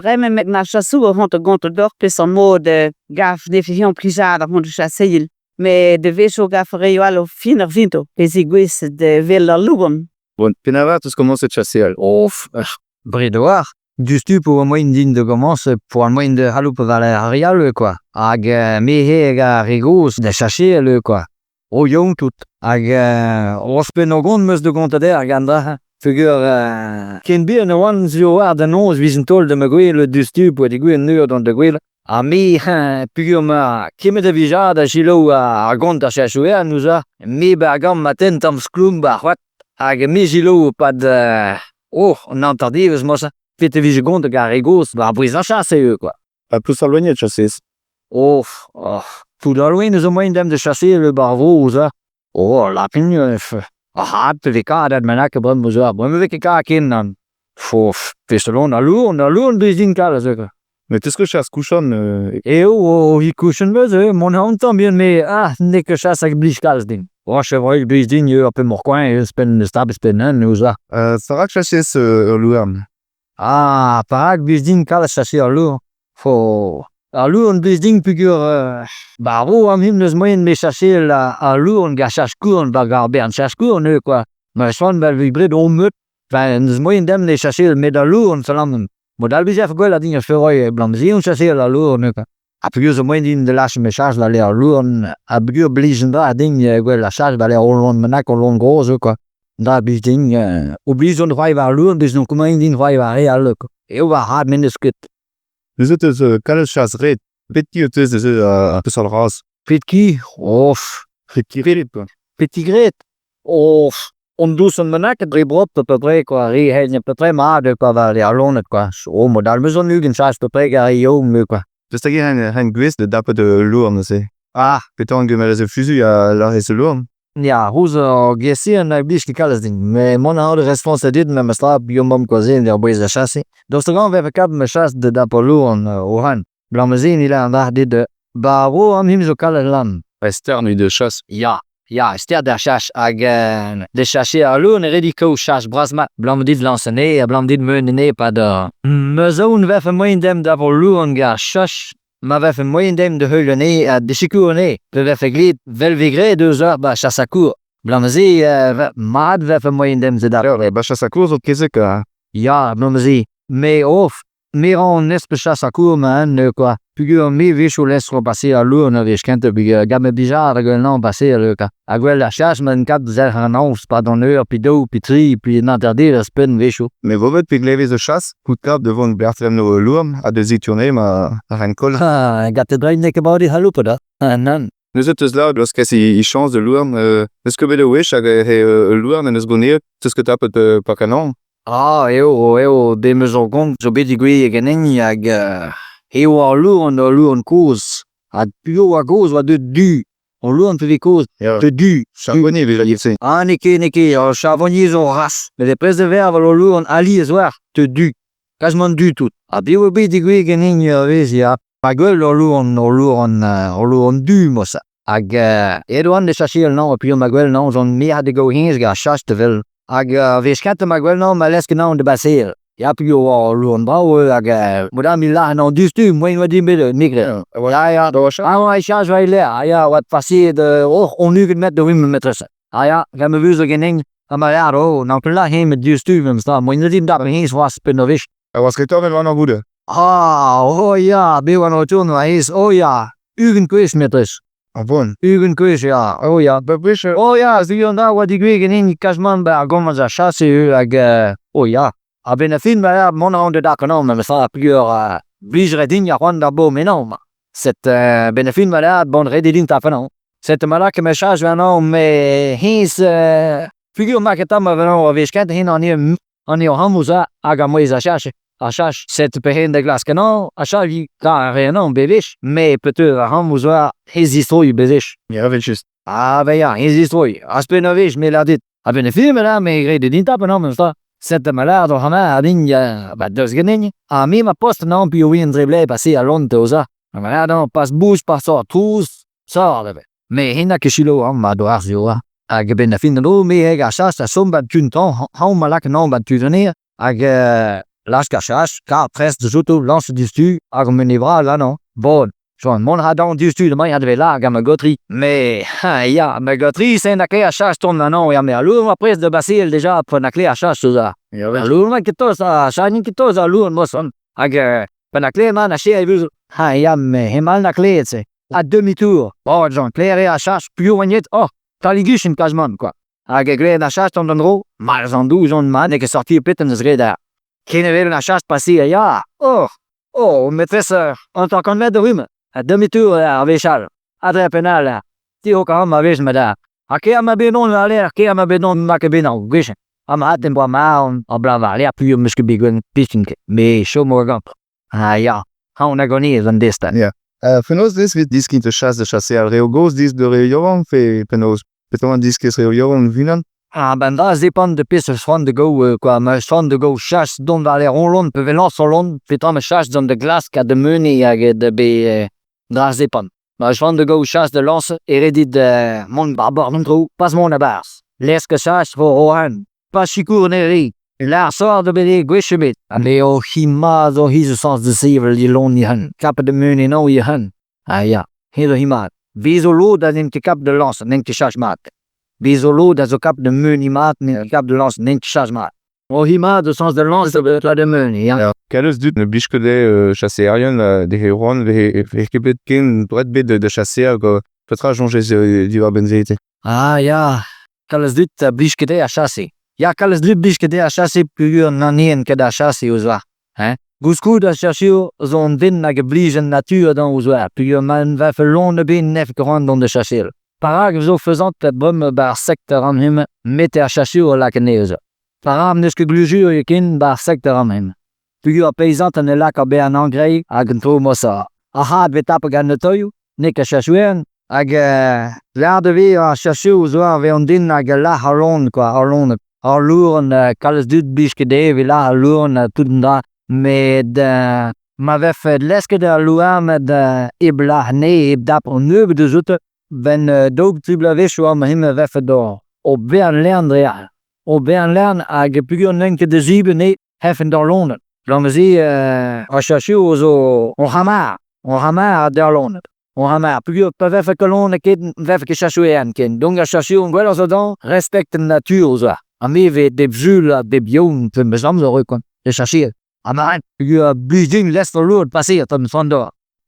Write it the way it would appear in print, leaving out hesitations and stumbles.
Bremañ met ma chaseour on da gontañ deoc'h peseurt mod gav defe-eñ plijadur mont da chaseal. Met a-wechoù 'gav ar reoù all o fin ar vinto pe zegouezhet 'vel al louarn. Bon, penaos 'teus komañset chaseal? Of, bred a-walc'h. Diouzhtu pa oa moaien din da gomañs pa oa moaien da c'hallout war ar re all kwa. Hag me eo hag ar re gozh da chaseal eo kwa. O yaouank tout. Hag ouzhpenn o gont 'm eus da gontañ dezhañ hag an dra-se. Peogwir ken bihan e oan sur a-walc'h da noz 'vizen taol da ma gwele diouzhtu pa oa degouezhet an eur dont da gouelañ. Ha me peogwir 'ma kemet a vijad a selaou ar gont ar chaseourien ouzh me 'ba ar gambr ma tenn tamm skoulm 'ba ar c'hoad hag me selaou e-pad oh an hanterdevezh moa pet e vije gont hag ar re gozh war bouez ar chas eo kwa. Ha peseurt loened chaseez? Oh, oh, tout al loened zo moaien demp da chaseal 'ba ar vro ouzh Oh, al lapin, ar c'had pe vez kadet bennak bremañ zo bremañ 'vez ket karet ken nann. Fof, peseurt loen, al loen, al loen 'blij din kalz quoi. Met 'teus ket chas kouchan Eo, o kouchan 'meus eo, mont a ran tamm bihan met ah, n'eo ket chas hag blij kalz din. Oh, chevreuil blij din eo ar pemoc'h koañ ouzhpenn stabez penn ouzh Perak chaseez ul louarn? Ah, perak 'blij din kalz chaseal al louarn? Ho, al louarn 'blij din peogwir ba ar vro an hini 'neus moaien me chaseal al louarn gant chas-skourn ba ar bern chas-skourn eo kwa. Ma soan 'vel 'vit bred on meut, enfin n'eus moaien demp da chaseal met al louarn salamant. Mod all 'vije gwelloc'h din ar feureuil abalamour se on chaseal al louarn eo kwa. Ha peogwir zo moaien din da lâret ma chas da lec'h al louarn ha peogwir 'blij an dra din gwell ar chas da lec'h ul loen bennak ul loen gros eo kwa. An dra 'blij din oblij on c'hoari war al louarn bez n'on ket moaien din c'hoari war ar re all kwa. Eo va c'had met n'eus ket. Neuze 'teus kalz chas red. Pet ki 'teus neuze peseurt razh? Pet ki? Oh! Pet ki red kwa. Pet ki graet? Oh! On dousenn bennak dre brop à peu près quoi, re hen à peu près mat eo quoi war ar loened quoi. Oh mod all 'meus an 20 chas à peu près gant ar re yaouank quoi. Daoust hag eo gouest da dapout ul louarn neuze? Ah! Petra an gemerez ur fuzuilh a lârez ul louarn? Ya, rouz ar gese na blij ket kalz din. Met mont a ran da respontañ dit memestra buan kaozeal diwar-bouez ar chase. Daoust hag eñ 'vefe kavet ma chas da dapout louarn o ren? Abalamour se ne lâran vat dit 'ba ar vro an hini zo kalet lann. Stern evit ar chas. Ya, ya, stern d'ar chas hag da chaseal al loen e ret dit kaout chas bras-mat. Abalamour dit lañs anezhe, abalamour dit meun anezhe 'pad ur... Ma zaon 'vefe moaien demp da vo louarn gant ar chas, ma vefe moaien demp da heul anezhe ha da sikour anezhe, pe vefe graet 'vel 'vez graet eus ur 'ba chas ha-kour. Abalamour se mat 'vefe moaien demp se da... 'Ba chas ha-kour zo kezeg ha... Ya, abalamour se. Me off, Me 'ra an espr chas ha kour ma eo kwa. Peogwir me 'wechoù lestr paseal al loen a wech kentañ peogwir gant ma blijadur hag un anv paseal eo kwa. Ha gwell ar chas ma kap zelc'her an anv 'pad an eur pe daou pe tri pe un hanter-devezh penn 'wechoù. Me vo bet pe glevez ur chas, out kap da vont bertren o louarn ha da zitourne ma ren koll. Ha gant e dreid n'eo ket mat e c'haloupat ha nann. Neuze 'teus lâret 'oas kas e chañs da louarn. N'eus ket bet ur wech hag ul louarn en deus goneet. 'Teus ket tapet pak anezhañ? Ah eo, eo, bet 'm eus ur gont zo bet degouezhet ganin hag eo al louarn ul louarn kozh. Ha piv oa kozh oa deuet du. Ul louarn pe vez kozh, deuet du. Charbonnier 'vez lâret-se. Ah n'eo ket, n'eo ket, ur charbonnier zo ur ras. Met e prest da vervel ul louarn alies 'oar, deuet du. Kazimant du tout. Ha piv oa bet degouezhet ganin ur wezh ya. Ma gwell ul louarn, ul louarn, ul louarn du moa-se. Hag aet oan da chaseal anezhañ peogwir ma gwell anezhañ zon merc'hed da gaout hennezh gant ar chas da wel. Hag ar wech kentañ ma gwell anezhañ ma lesk anezhañ da baseal. Ya peogwir oa ul louarn brav hag mod all me lâr anezhañ diouzhtu moaien oa din bet me gred. Ya ya, ah oa e chas war e lerc'h, ah ya oa paseet oc'h on 20 metr da wimp matrese. Ah ya, gant ma vez zo ganin ha ma lâr oh n'on ket lâr hennezh met diouzhtu memes tra, moaien oa din d'ar hennezh c'hoazh penn ur wech. A oa skritorel warnañ goude. Ah, oh ya, bet oan o tont war aes, oh ya, 20 gwech metrez. Ah bon? 20 gwech, ya, oh ya. Bep gwech Oh ya, se an dra oa degouezhet ganin kazmant 'ba ar gomañs ar chase eo hag oh ya. A-benn ar fin, ba mont a ran da dak anezhañ memes tra peogwir blij 'ra din ar c'hoant d'ar bomm ennañ ma. Set 'benn ar fin, voilà, bon ret eo din tap anezhañ. Set ma lakaet ma chas warnañ met hennezh peogwir ma ket tamm warnañ ar wech kentañ hennezh an eo An eo amzer hag ar mouezh a cheñch, a cheñch. Setu pehen da glask anezhañ, a cheñch kar a re anezhañ bewech, met petra ar amzer he zistroiñ bewech. Ya, evel-just. Ah ben ya, he zistroiñ. Aspenn ur wech, me lâr dit. A-benn ar fin, me me gred din tap anezhañ memes tra. Setu ma lâr doc'h an a din, ba deus ganin. Ha me ma post anezhañ peogwir dre vlez pase al lont oza. Ma lâr dezhañ pas bouj, pas sort trouz, sort ivez. Me hen a ket selaou amañ ma doar zo hag a-benn ar fin an dro me hag ar chas a chom 'ba tu an tan hañv ma lak anezhañ 'ba tu an aer hag Lask ar chas, kar prest deus outo, lañset diouzhtu, hag on menet bras là, Bon, Joan, mont a ra diouzhtu demañ a devez lar gant ma gotri. Mais, ha, ya, ma gotri, c'est na kle ar chas tont maintenant, ya, mais ar lourd ma prest de basil déjà, pa na kle ar chas tout ça. Ar lourd ma ket toz, ar chas n'int ket toz ar lourd moson. Hag, pa na kle ma na che a Ha, ya, mais hemal na kle, se. A demi-tour. Bon, Jean, klere ar chas, piou oagnet, oh, taliguchen kazman, quoi. Hag e gleet ar chas tont d'an dro, marz an douz on ma n'eo ket sorti pet en deus graet ar. Ken e wel ar chas pase, ya, oh, oh, maîtresse, 50 mètres de rume, a demi-tour ar wech all, adre penal, ti ho ka ma wech ma da. Ha kea ma bet on a-lec'h, kea ma bet on ma ket bet an gwech. Ha ma hat en boa ma an bla war lec'h puilh meus ket bet gwenn pistin ket. Me chom war gant. Ah ya, ha on agonez an destin. Ya. Penaos vez vit diskiñ te chas da chaseal reo gozh dis de re yaouank pe penaos petra an diskez reo yaouank unan? Ah ben da zepant de pezh eus c'hoant da gaout quoi, ma eus c'hoant da gaout chas dont war lec'h Roland pe velañs Roland, petra ma chas dont da glask ha da meuniñ hag da be dra zepant. Ma eus c'hoant da gaout chas da lañs e ret dit mont war bord an traoù, pas mont a-barzh. Lesk chas vo Rohan. Pas sikour ne ri. Lar sort da bet gwech ebet. Ha me o c'hi mat zo hi zo sañs da sevel dilon he Kapet da meuniñ eno he Ah ya, he zo hi mat. Bez zo lod ha n'int ket kap da lañs, n'int ket chas mat. Bez zo lod a zo kap da meuniñ mat, n'int ket kap da lañs, n'int ket chas mat. O hi mat zo sañs da lañs da da meuniñ, ya. Ya. Kalz dud ne blij ket dezhe chaseerien dezhe c'hoant vez ket bet ken droed bet da chaseal quoi. Petra soñjez diwar-benn se te? Ah ya, kalz dud a blij ket dezhe ar chase. Ya, kalz dud blij ket dezhe ar chase peogwir n'anien ket ar chase o zoar. Hein? Gouskoud ar chaseour zo an den hag a blij an natur dañ o zoar peogwir ma vefe lon ebet nef ket c'hoant dont da chaseal. Perak zo faisant bremañ 'ba ar sekteur an hemañ met ar chaseour a lak anezhañ. Perak n'eus ket glujur ken 'ba ar sekteur an hemañ. Peogwir ar peizant en lak ar bezañ engrais hag an traoù mosañ. Ar c'had 'vez tapet gant an otoioù, n'eo ket chaseourien hag lâret e vez ar chaseour zo ar vez an den hag a lâr al loen quoi, al loened. Al louarn, kalz dud 'blij ket dezhe evit lâr al louarn ha tout an dra. Met ma vefe lesket al louarned hep lâr anezhe, hep dap an nebeud eus oute, 'benn daou tri bloavezhioù amañ e vefe d'o bern lern dre all. O bern lern hag peogwir n'int ket da zebriñ anezhe, hefen d'ar loened. Gant-se ar chaseour zo o c'hamar, o c'hamar d'ar loened. O c'hamar, peogwir pa vefe ket loened ket, ne vefe ket chaseourien ken. Donc ar chaseour gwelloc'h zo dañ respect an natur zo. Ha me 'vez bep sul ha bep yaou pe meus amzer eo kwa, da chaseal. Ha ma peogwir blij din lestr al loened paseet tamm c'hoant d'ober.